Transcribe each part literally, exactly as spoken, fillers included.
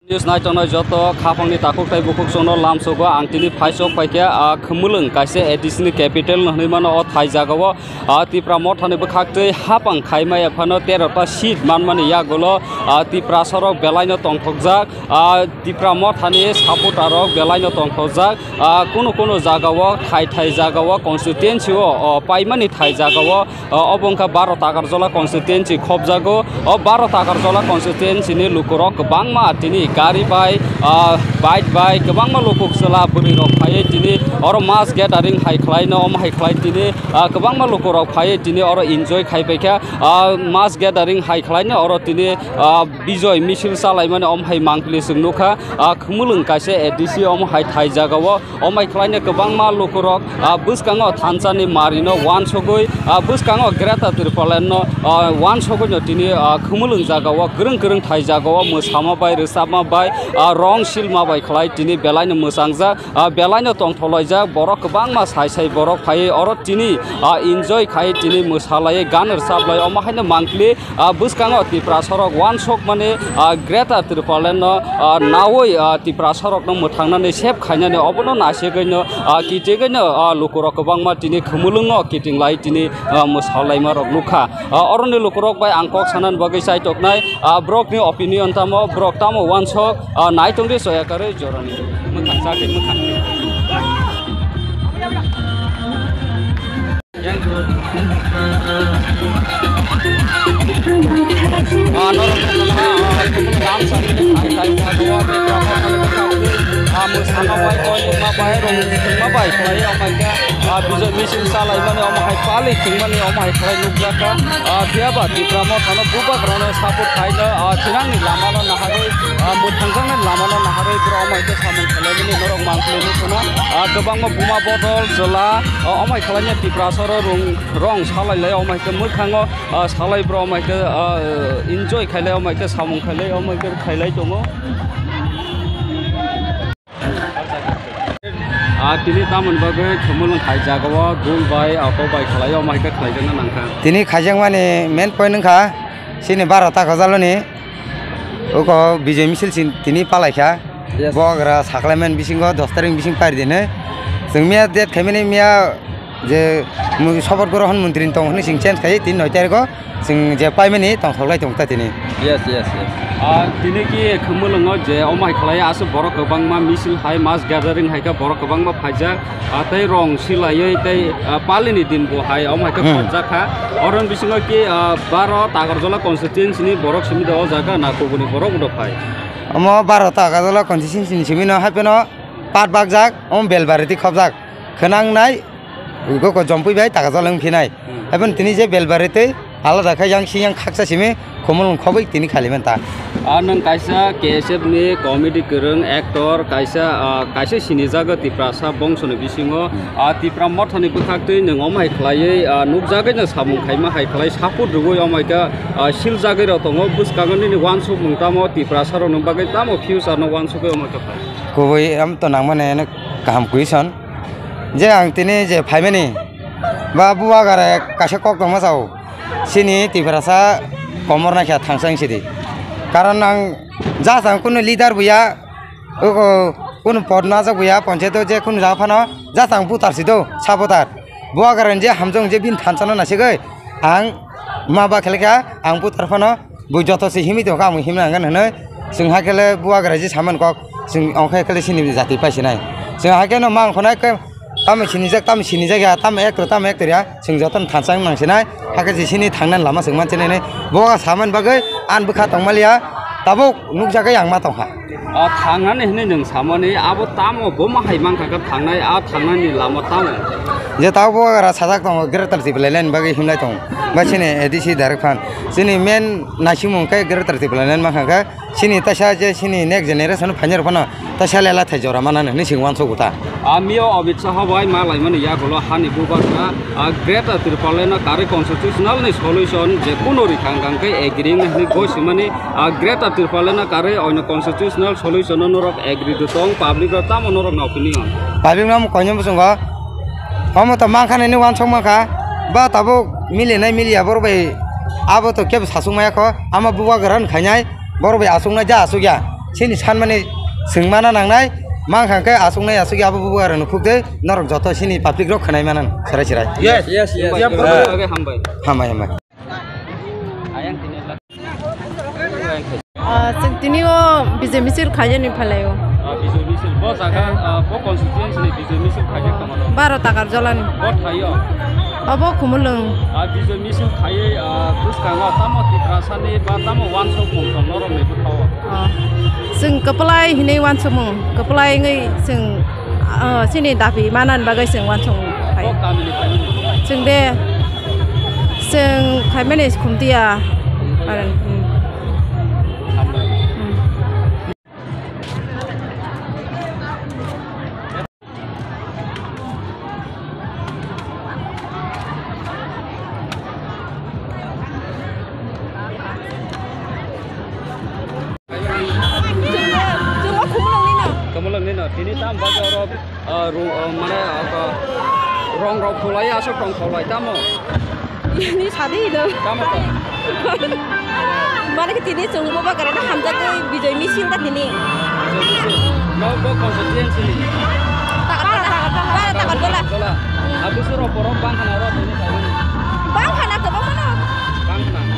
News naitongnai joto khapangni takhuk tei bukhuk chwngno lamsogo ang tini phaisok paikha, ah, Khumulwng kaisa A D C ni capital no hwnwi mano o thai jagao, ah, Tipra Mothani bwkhaktwi hapang khaimaya phano tero ta seat manmani yagulo, ah, Tiprasarok belaino tongthokjak, ah, Tipra Mothani supporterrok belaino tongthokjak, ah, kunu kunu jagao thai thai jagao constituency o, oh, paimani thai jagao, O, obo wngkha Baro Takarjola constituency khobjago. O Baro Takarjola constituency ni lukurok kwbangma tini gari bai, ah, bike bai kwbangma luku chwla bwrwi rok phaiwi tini oro mass gathering hai khlaino, omo hai khlai tini, ah, kwbangma lukurok phaiwi tini oro enjoy khai paikha. Ah, mass gathering hai khlaino oro tini, ah, Bijoy misil chalaimani omo hai mangpili chwng nukha. Ah, Khumulwng kaisa A D C omo hai thai jagao. Omai khlaina kwbangma lukurok, ah, bwskango thansani marino wansogwi, ah, bwskango Greater Tipraland no, ah, wansogwino tini, ah, Khumulwng jagao kwrwng kwrwng thai jagao mwsama bai, rwchapma bai, ah, rong silma bai khlai tini belaino mwchangjak, ah, belaino tongtholaijak borok kwbangma sai sai borok phaiwi oro tini, ah, enjoy khai tini mwsalai gan rwchaplai omo haino mangpili. Ah, bwskango Tiprasarok wansokmani, ah, Greater Tipraland no, ah, nawi, ah, Tiprasarokno mwthangnani save khainani obono nasigwino, ah, kichigwino, ah, lukurok kwbangma tini Khumulwngo kiting lai tini, ah, mwsalaimarok nukha. Ah, oroni lukurok bai ang kok sanani bagwi chaitoknai, ah, borokni opinion tamo, borok tamo wansok, ah, naitongdi soya karwi jorani mwkhang chakhe mwkhang. Ah, norok, ah, ah, ah, mwsana bai, koinma bai, rong ma bai, khlai, omo hai khe, ah, bijak misil chalaimani, omo hai pali thwngmani, omo hai khlai nukjakha. Ah, phiya ba Tipra Mothano bubagrano support khaino, ah, thinangni lamano naharwi, ah, mwthangjaknani lamano naharwi borok omo hai khe samung khlaimani norok mankhlai nukhono, ah, kwbangma buma bodol, chwla, ah, omo hai khlaina Tiprasaro rong, rong salai lai, omo hai khe mwkhango, ah, salai borok omo hai khe, ah, enjoy khailai, omo hai khe samung khailai, omo hai khe khailai tongo. Ah, tini tamoni bagwi Khumulwng hai jagao dul bai, auto bai khlai, omo hai khe khlaijakna nangkha. Tini khaijakmani main point wngkha chini Baro Takarjolani uko Bijoy misil sin tini palaikha. Yes. Bubagra saklaimani bisingo dos tarik bising pari dinwi. Chwng miya date khaimani miya je mu-, sobat grohon montri tong hwnwi chwng change khai tin noi tariko chwng je paimani tongthok lai tong ta tini. Yes, yes, yes. Ah, tini ki Khumulwngo je omo hai khlai aswk borok kwbangma misil hai mass gathering hai khe borok kwbangma phaijak, ah, tei rong silaiwi tei, ah, palini din bo hai omo hai khe Hmm. khorjak kha. Oroni bisingo ki, ah, Baro Takarjola constituency ni borok simi do o jaga na kubuni borok bo phai. Omo Baro Takarjola constituency ni simi no hai phano pat bakjak, omo Belbari twi khobjak. Khwnang nai, goko Jompui bai Takarjola wng phinai. Hmm. Haibon tini je Belbari tei alada khe yang siyang khaksa simi Khumulwng khobwi tini khaliman ta. Ah, nwng kaisa K S F ni comedy kwrwng actor, kaisa, ah, kaisa sinijago Tiprasa bongso ni bisingo, Hmm. ah, Tipra Mothani bwkhaktwi nwng omo hai khlaiwi, ah, nukjagwi no samung khaima hai khlai support rwui omo hai khe, ah, siljagwi rok tongo. Bwskango nini wansukmung tamo Tiprasa rokni bagwi tamo future no wansugwi omo hai khe phai. Kubui am to nangmani kaham question. Je ang tini je phaimani, ba bubagra kaisa kok tongma sao, chini Tiprasa komor naikha thangsang sidi. Karon ang ja chang kunu leader buya, uko kunu pod najak buya, ponchayato je kunu ja phano ja chang butar sido, sabotar. Bubagra je hamjong je bin thansa no nasigwi, ang ma ba khelekha, ang butar phano Bo joto se himwi tongkha, ang himna nangkha hwnwi. Chwng hakhe le bubagra je saimani kok, chwng ongkha khe le chini jati paisinai. Chwng hakhe no ma ongkhonai khe tamo sinijak, tamo sinijak ya, tamo ekro, tamo ektor ya, chwng jotono thansa wng nang sinai. Hakhe je chini thangnani lama chwng mansinai. Bo samani bagwi ani bwkha tongmaliya, tabuk nukjagwi ang ma tongkha. A thangnani hwnwi nwng samani, abo tamo bo ma hai mankha khe thangnai, a thangnani lama tamo? Je tabuk bubagra sajak tongo, Greater Tipraland bagwi himlai tongo. Ba chini A D C direct phan. Chini main naisimung khe Greater Tipraland mankha khe, chini taisa je chini next generation phainai rok phano taisa lela thai jora manani hwnwi chwng uansukgo ta. A mio Amit Shah bai ma laimani yagulo hani bubagra, a Greater Tipraland no karwi constitutional ni solution je kuno rikha hwnkha khe agree wngna hwnwi goi swimani, a Greater Tipraland no karwi oino constitutional solution no norok agree do tong, public rok tamo norok no opinion? Public no koino bwswngo. Omo to mankha nini uansuk mankha, ba tabuk milinai miliya borok bai, abo to kebo sasuk maya kho, ama bubagra no khainai, borok bai asuknai ja asukya. Chini sanmani swngmana nangnai, mankha khe aswknai aswk abo bubagra nukhuk de, norok joto chini public rok khwnai manan, chwrai chwrai. Yes, yes, yes. Hambai, hambai. Hambai, hambai. Ah, chwng tini o Bijay misil khaijani phalai o. Ah, Bijay misil, bo jaga, ah, bo constituency ni Bijay misil khaijak tongma. Baro Takarjala ni. Bo thaio. Obo Khumulwng. Ah, Bijay misil khaiwi, ah, bwskango tamo Tiprasani ba tamo wansukmung tong norokni bwkhao. Ah, chwng kwplai hinwi wansukmung, kwplai wngwi chwng, ah, chini dabi manani bagwi chwng wansukmung khai. Bo kamini phaimani? Chwng de, chwng phaimani Khumtia. Hmm. Hmm. Khumulwng nino. Khumulwng nino. Tini tam bagwi oro, ah, ru-, ah, mane, ah, rong rok khulai aswk tong khulai tamo? Ni sadi do. Tamo to? Mane ke tini chwng bubagra no hamjagwi Bijay misil ta tini. Bijay misil. No bo constituency ni. Takarjala. Bara Takarjala. Takarjala. Hmm. Abusuro borok bangkhana oro tini kaiwi. Bangkhana kwbangma no. Bangkhana.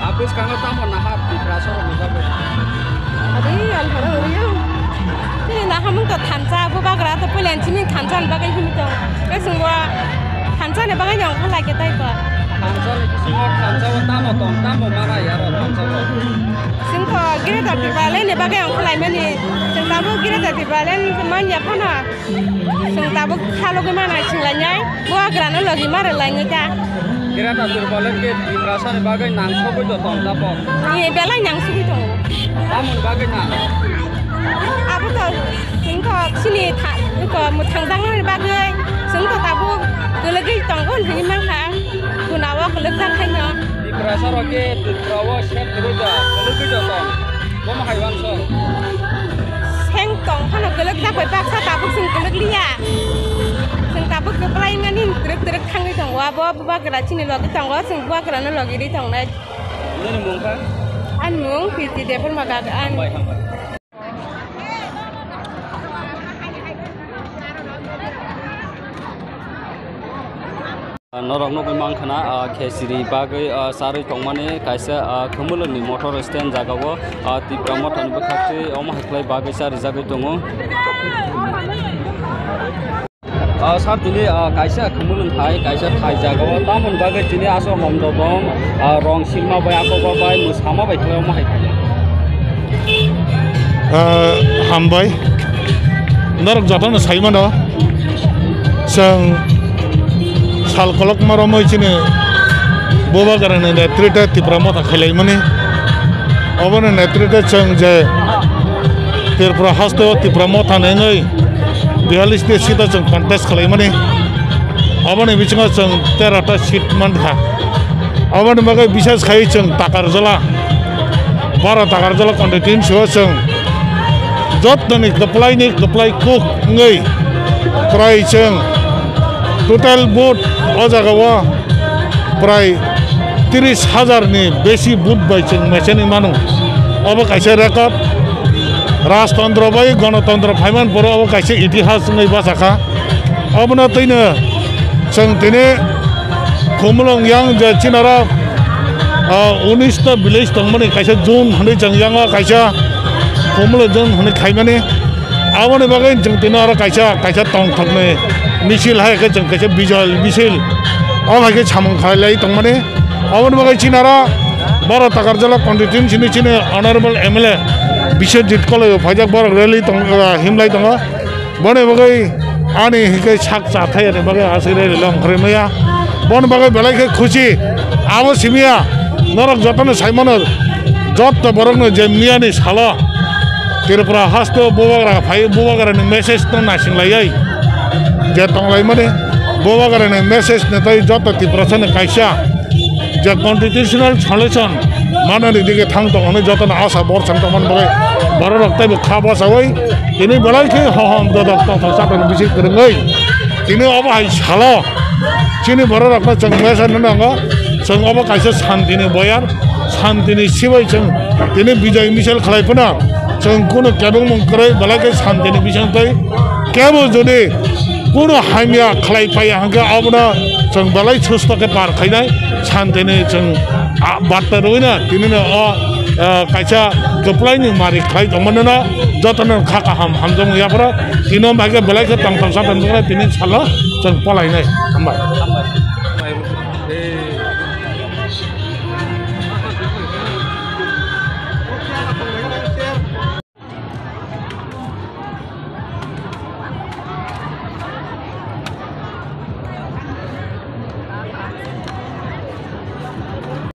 Abuskango tamo nahar Tiprasa rok ni bagwi. Adi, ang horo horo yo. Tini nahamung to thansa, bubagra to puila chini thansa ni bagwi himi to. Khe chwng bo thansa ni bagwi no ongkha lai khe tai ba. Thansa ni bisingo thansa o tamo tong, tamo mana ya ro thansa o. Chwng to Greater Tipraland ni bagwi ongkha lai mani. Chwng tabuk Greater Tipraland man ya phano. Chwng tabuk khalogwi mana chwng lainai. Bubagra no logi ma rwlainai ta. Greater Tipraland khe Tiprasa ni bagwi nangsogwi to tong tabuk. Ni belai nangsogwi tongo. Tamoni bagwi na? Abo to chwng to chini tha-, ko mwthangjaknani bagwi chwng to tabuk kwlwgwi tongo hinwi mankha. Guna o kwlwkjak haino. Tiprasa rok khe Tripura o sep kwrwi da, kwlwgwi da tong. Bomo hai uansuk. Seng tong phano kwlwkjak bai baksa tabuk chwng kwlwk liya. Chwng tabuk kwplai wngmani twrwk twrwk thangwi tongo. Abo bubagra chini logi tongo, chwng bubagrano logi ri tongnai. Nini mung kha? Ani mung P T Debbarma Gaga ani. Hambai, hambai. Norok nugwi mankha na, ah, khesiri bagwi, ah, charwi tongmani kaisa, ah, Khumulwngni motor stand jagao, ah, Tipra Mothani bwkhaktwi omo hai khlai bagwi charijagwi tongo. Ah, sir, tini, ah, kaisa Khumulwng thai, kaisa thai jagao, tamoni bagwi tini aswk hom dodom, ah, rong silma bai, akoba bai, mwsama bai khlai omo hai khlai. Ah, hambai. Norok jotono sai mano, chwng sal kolokma romwi chini bubagrani netrite Tipra Motha khailaimani. Oboni netrite chwng je Tripura haste o Tipra Motha nengwi biyallis ni seat o chwng contest khalaimani. Oboni bisingo chwng tero ta seat mankha. Oboni bagwi bises khai chwng Takarjala, Baro Takarjala constituency o chwng jottoni kwplaini kwplai kuk wngwi prai chwng total vote o jagao prai tris hajar ni besi vote bai chwng mechani mano. Obo kaisa record. Rajtantro bai Ganatantro phaiman poro obo kaisa itihas wngwi bachakha. Obono twino chwng tini Khumulwng yang je chinaro, ah, unis ta village tongmani kaisa zone hinwi chwng yango kaisa Khumulwng zone hinwi khaimani. Aboni bagwi chwng tini oro kaisa, kaisa tongthokni misil hai khe chwng kaisa bijal misil. Obo hai khe samung khlailai tongmani. Aboni bagwi chinaro Baro Takarjala constituency ni chini honorable M L A Biswajit Koloi bo phaijak, borok rally tong, ah, himlai tongo. Boni bagwi ani hikhe sak chathai ani bagwi aswk rally long khorwi maya. Boni bagwi belai khe khusi. Abo simiya norok jotono saimano, jotto borokno je miyani salo Tripura haste o bubagra phai, bubagrani message no naising laiwi je tonglaimani, bubagrani message ni tei jotto Tiprasani kaisa je constitutional solution manani dige thang tong hwnwi jotono asa borsang tongmani bagwi bororok teibo kha bachaui tini belai khe hohom dodok tongthok chatokni bising kwrwngwi tini obo hai salo chini bororokno chwng mesa nwnango, chwng obo kaisa santini boyar, santini sibai chwng tini bijai misil khlai phano Chwng kunu kebengmung kwrwi belai khe santini bising tei kebo jodi kunu hamya khlai paiya hwnkhe abono chwng belai susto khe par khainai, santini chwng, ah, batta rwino tinino o, ah, kaisa kwplaini mari khlai tongmano jotono kha kaham hamjakmung yapharo tino bai khe belai khe tongthok sathok wngkhe tini salo chwng polainai. Hambai.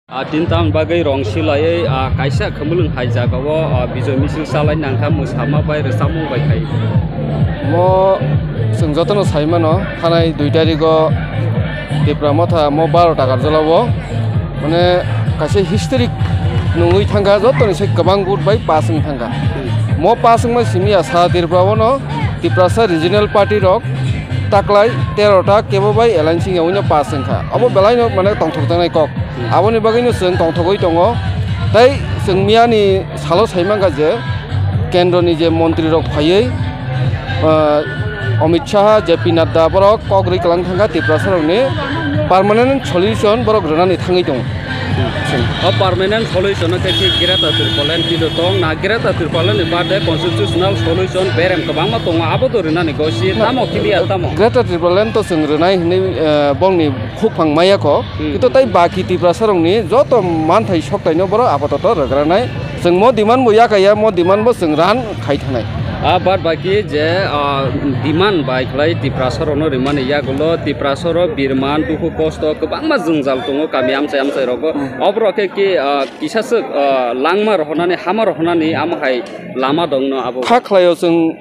Ah, tini tamoni bagwi rong silaiwi, ah, kaisa khumulwng hai jagao, ah, bijoy misil chalai nangkha, mwsama bai rwchapmung bai khai. Mo chwng jotono sai mano, thanai dui tarigo Tipra Motha mo baro ta Karjala o, mane, kaisa historic nungwi thangkha, jotoni se kwbang vote bai pass wng thangkha. Mo pass wngma simi ya sa Tripura o no Tiprasa regional party rok taklai tero ta kebo bai alliance wngya wngya pass wngkha. Abo belai no, mane, tongthok jaknai kok. Aboni bagwi no chwng tongthogwi tongo. Tei chwng miyani salo sai mankha je kendroni je montri rok phaiwi, ah, Amit Shah, J P Nadda borok kok rwi kwlang thangkha Tiprasa rokni permanent solution borok rwnani thangwi tongo. O permanent solution no khe ki Greater Tipraland twido tong na, Greater Tipraland ni birthday constitutional solution berem kwbangma tongo, abo to rwnani gosi tamo clear tamo. Greater Tipraland to chwng rwnai hinwi, eh, bongni khukphang maya kho. Hmm. Kito tai baki Tiprasa rokni joto manthai soktaino borok apatoto rwgranai. Chwng mo demand bo yakaya, mo demand bo chwng ran khai thanai. Ah, bad baki je, ah, demand bai khlai Tiprasa rokno rimani yagulo Tiprasa rok birman dukhu kosto kwbangma jwngjal tongo kami amchai amchai rogo. Hmm. Oborok khe ki, ah, kisa swk, ah, langma rohornani, hama rohornani amo hai lama dongno abo. Kha khlaio chwng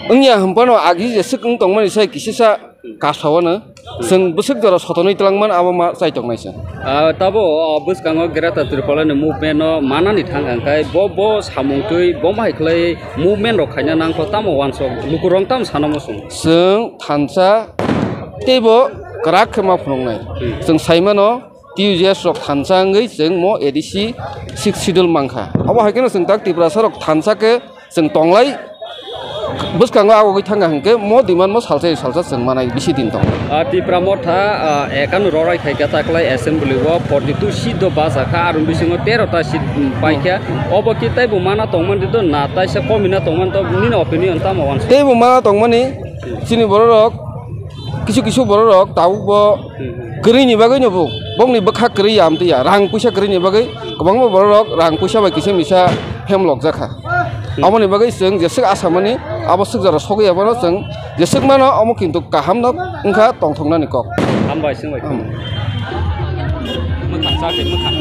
wngya hwnphano agi jeswk wng tongmani sai kisisa kasao no chwng bwswk jora sotonwi twlangmano abo ma chaitok naisa. Ah, tabo, ah, bwskango Greater Tipraland ni movement no manani thang hwnkhe bo, bo samung twi bo mahai khlai movement rok khaina nangkho tamo wansok lukurok tamo sana muchung. Chwng thansa teibo kwrak khe ma phunuknai. Hmm. Chwng saimano T U J S rok thansa wngwi chwng mo A D C sixth schedule mankha. Abo hai kheno chwng tak Tiprasa rok thansa khe chwng tonglai bwskango agogwi thangkha hwnkhe mo demand mo salsa salsa chwng manai bisi din tongo. Ah, Tipra Motha, ah, ekano rorai khaikha taklai assembly o forty two seat do bachakha, aroni bisingo tero ta seat, um, paikha. Obo ki teibo mana tongmani do na taisa komina tongmani do nini opinion tamo wansuk? Teibo mana tongmani chini bororok kisu kisu bororok tabukbo kwrwini bagwino bo bongni bwkha kwrwi ya amtwi ya, rang puisa kwrwini bagwi kwbangma bororok rang puisa bai kisa misa hem lokjakha. Aboni bagwi chwng jeswk asamani abo swk jora sogwi abono chwng jeswk mano omo kintu kahamno wngkha tongthoknani kok. Hambai chwng bai. Hmm. Mwkhang chakhe mwkhang.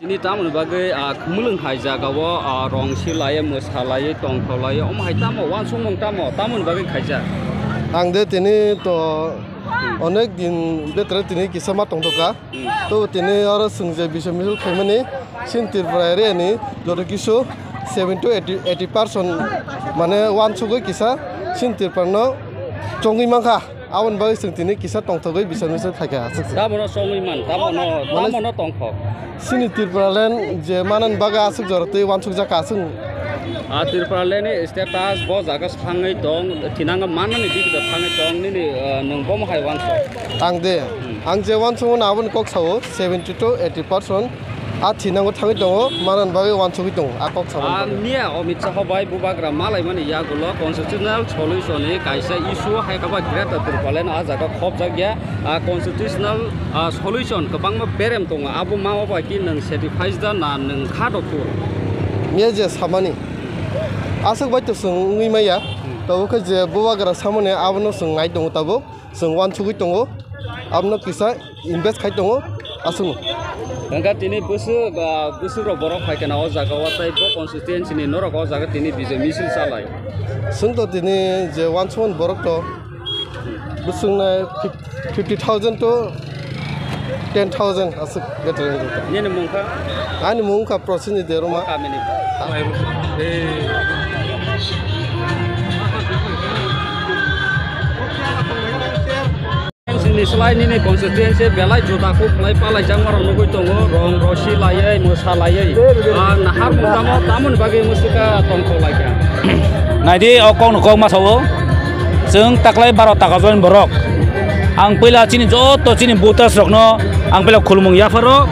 Tini tamoni bagwi, ah, khumulwng hai jagao, ah, rong silaiwi, mwsalaiwi, tongtholaiwi, omo hai tamo, wansukmung tamo, tamoni bagwi khaijak? Ang de tini to onek din betre tini kisa ma tongthoka. Hmm. To tini oro chwng je bijoy misil khaimani, chini Tripura area ni joto kisu seventy to eighty, eighty percent mane wansugwi kisa chini Tripura no chongwi mankha. Aboni bagwi chwng tini kisa tongthogwi bichar michar khaikha, aswk se. Tamono chongwi man, tamono, mane, tamono tongthok. Chini Tripuraland je manani bagwi aswk jora twi wansukjak aswk. A Tripuraland ni status bo jaga swngwi tong, thinango manani bikito thangwi tong, nini, uh, nwng bomo hai wansuk? Ang de, hmm, ang je wansukmano aboni kok sao, seventy to eighty percent a thinango thangwi tongo, manani bagwi wansugwi tongo, a kok samani bagwi. Miya Amit Shah bai bubagra malaimani yagulo constitutional solution ni kaisa issue hai khe ba Greater Tipraland o a jaga khopjak ya, a constitutional, a, solution kwbangma berem tongo, abo ma o bai ki nwng satisfied da na nwng kha doktor? Miya je samani aswk bai to chwng wngwi maya, tabuk khe je bubagra samani abono chwng nai tongo tabuk. Chwng wansugwi tongo, abono kisa invest khai tongo, aswkno. Hwnkha tini bwswk, ah, bwswk rok borok phaikha na o jaga o, tei bo constituency ni norok o jaga tini bijoy misil chalai. Chwng to tini je wansukmani borok to bwswk nai fifty thousand to ten thousand aswk. Nini mung kha? Ani mung kha Prosini Deruma. Kamini. Ni slai nini constituency belai juda kuk khlai palai jangma rok nugui tongo, rong rosi laiwi, mwsa laiwi. Ah, nahar mungtamo tamoni bagwi mwswkha tongthok laikha. Naidi, o kokno kok ma sao. Chwng taklai baro takarjani borok. Ang puila chini joto chini voters rokno ang puila khulumung yapharo.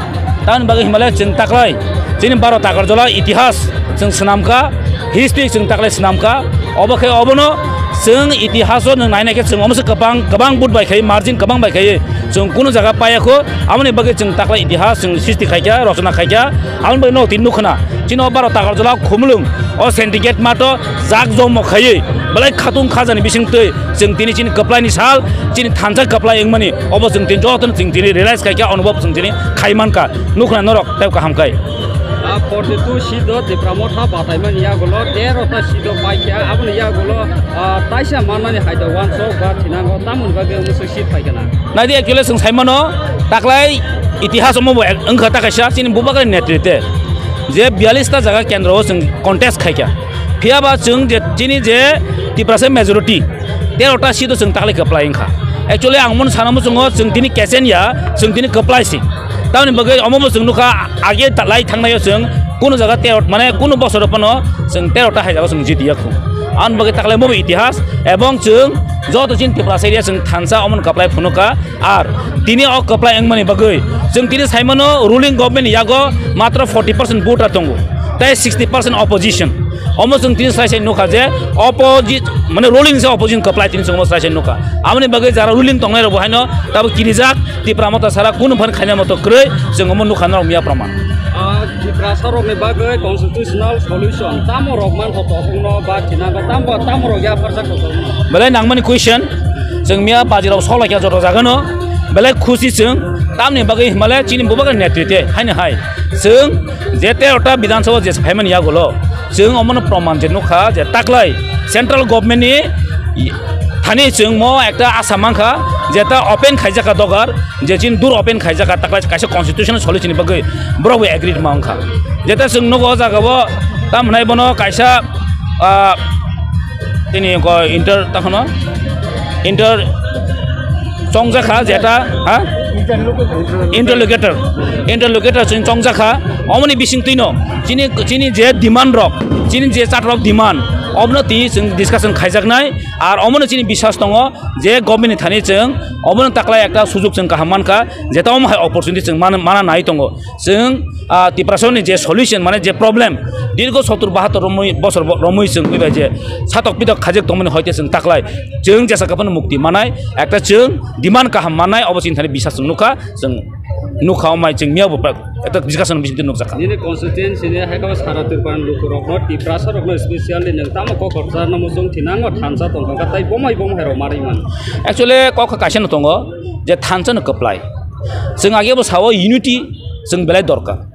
Tamoni bagwi himale chwng taklai chini baro takarjala itihas chwng swnamkha, history chwng taklai swnamkha. Obo khe obono chwng itihaso nwng nainai khe chwng omoso kwbang, kwbang vote bai khai, margin kwbang bai khai chwng kunu jaga paiya kho. Aboni bagwi chwng taklai itihas chwng sristi khaikha, rochona khaikha. Aboni bagwi no tin nukhna chini o baro takarjala khumulwng o syndicate mato jak jommo khaiwi belai khatung khajani bisingtwi chwng tini chini kwplaini sal, chini thansa kwplai wngmani obo chwng tini jotono chwng tini realize khaikha, onubhob chwng tini khaimankha. Nukhna norok tei kaham khai. Ah, forty two seat o Tipra Motha bataimani yagulo tero ta seat o paikha, aboni yagulo, ah, taisa mannani hai da wansok ba thinango tamoni bagwi omoso seat paikha na. Naidi, actually chwng saimano taklai itihas omo bo ek-, wngkha ta kaisa chini bubagra netrite je biyalish ta jaga kendro o chwng contest khaikha. Phiya ba chwng je chini je Tiprasa majority tero ta seat o chwng taklai kwplai wngkha. Actually ang mon sana muchungo chwng tini kesen ya, chwng tini kwplai si. Tamoni bagwi omo bo chwng nukha, age ta-, lai thangnaio chwng kunu jaga tero, mane kunu bosoro phano chwng tero ta hai jaga chwng jiti ya khu. Aboni bagwi taklai mo bo itihas, ebong chwng joto chini Tiprasa area chwng thansa omo no kwplai phunukha. Ar tini o kwplai wngmani bagwi chwng tini saimano ruling government ni yago matro forty percent voter tongo, tei sixty percent opposition. Omo chwng tini sai sai nukha je opposite, mane ruling se opposition kwplai tini chwng omo sai sai nukha. Aboni bagwi jara ruling tongnai rok bo haino tabo kirijak, Tipra Motha sara kunu phan khaina moto kwrwi chwng omo nukha norok miya praman. Ah, Tiprasa rokni bagwi constitutional solution tamo rok man kho tongno ba thinango tamo, tamo rok ya pharjak kho tongno. Belai nangmani question, chwng miya bajirok solai kha joto jagano, belai khusi chwng, tamni bagwi himale chini bubagra netrite haino hai. Chwng je tero ta Bidhan Sabha je phaimani yagulo, chwng omono proman je nukha je taklai central government ni thani chwng mo ekta asa mankha je ta open khaijakha dogar, je chini dur open khaijakha taklai kaisa constitutional solution ni bagwi borok bo agreed ma wngkha. Je ta chwng nugo o jaga o tam hwnai bono kaisa, ah, tini ko inter ta hwno inter chongjakha jeta, ha? Interlocutor. Interlocutor chwng chongjakha. Omoni bising twino chini, chini je demand rok, chini je chat rok demand, obono twi chwng discussion khaijaknai. Ar omono chini biswas tongo je government ni thani chwng omono taklai ekta sujok chwng kaham mankha, jeta omo hai opportunity chwng mana, mana nai tongo. Chwng, ah, Tiprasani je solution, mane je problem, dirgo sottur bahattor romwi, bosor bo-, romwi chwng twibai je satok pitok khajak tongmani hoite chwng taklai chwng jesa kaphano mukti manai, ekta chwng demand kaham manai, obo chini thani biswas chwng nukha, chwng nukha omai chwng miya bo pra-, ekta discussion bising twi nukjakha. Nini constituency ni hai khe sara Tripura ni lukurokno, Tiprasa rokno specially nwng tamo kok kwcharno muchung thinango thansa tongkha tei bomai bomai rok manwi mano. Actually kok kaisa no tongo je thansa no kwplai. Chwng age bo sao unity chwng belai dorkar.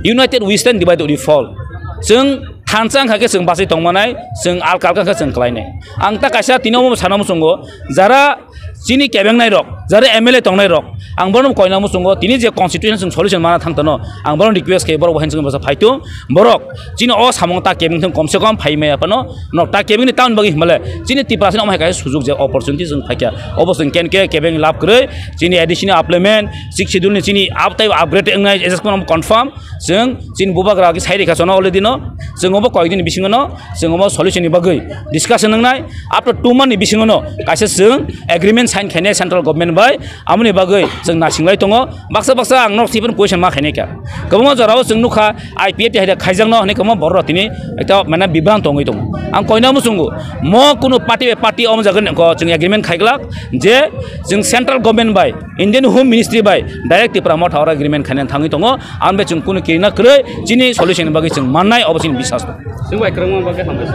United we stand, divided we fall. Chwng thansa wngkha khe chwng bachai tongmanai, chwng alka alka khe chwng klainai. Ang ta kaisa tini omo sana muchungo, jara chini kebengnai rok, jara M L A tongnai rok, ang bono koina muchungo, tini je constitution chwng solution mana thang tano, ang bono request khe borok bo hai chwng basa phaitung, borok chini o samung ta kebeng thung kom se kom phai maya phano, nok ta kebeng ni town bagwi himale, chini Tiprasa ni omo hai kaisa sujuk je opportunity chwng phaikha, obo chwng ken ke kebeng lab kwrwi, chini additional uplement, Sixth Schedule ni chini up tai upgrade wngnai, as confirm, confirm. Chwng chini bubagra khe sai rikha chwngno already no. Chwng obo koyekdin bisingo no chwng obo solution ni bagwi discussion wngnai. After two month ni bisingo no kaisa chwng agreement sign khainai central government bai. Amoni bagwi chwng nasinglai tongo. Baksa baksa ang nok sipin question ma khainai kha. Kwbangma jorao chwng nukha I P F T hai khaijakno hwnwi kwbangma borok tini ekta mane bibrang tongwi tongo. Ang koina muchungo mo kunu party bai party omo jaga ni ko chwng agreement khaiglak je chwng central government bai Indian Home Ministry bai direct Tipra Motha oro agreement khainani thangwi tongo, ang bai chwng kunu kirina kwrwi chini solution ni bagwi chwng mannai obo chini biswas. Chwng bai kwrwngma bagwi hambai.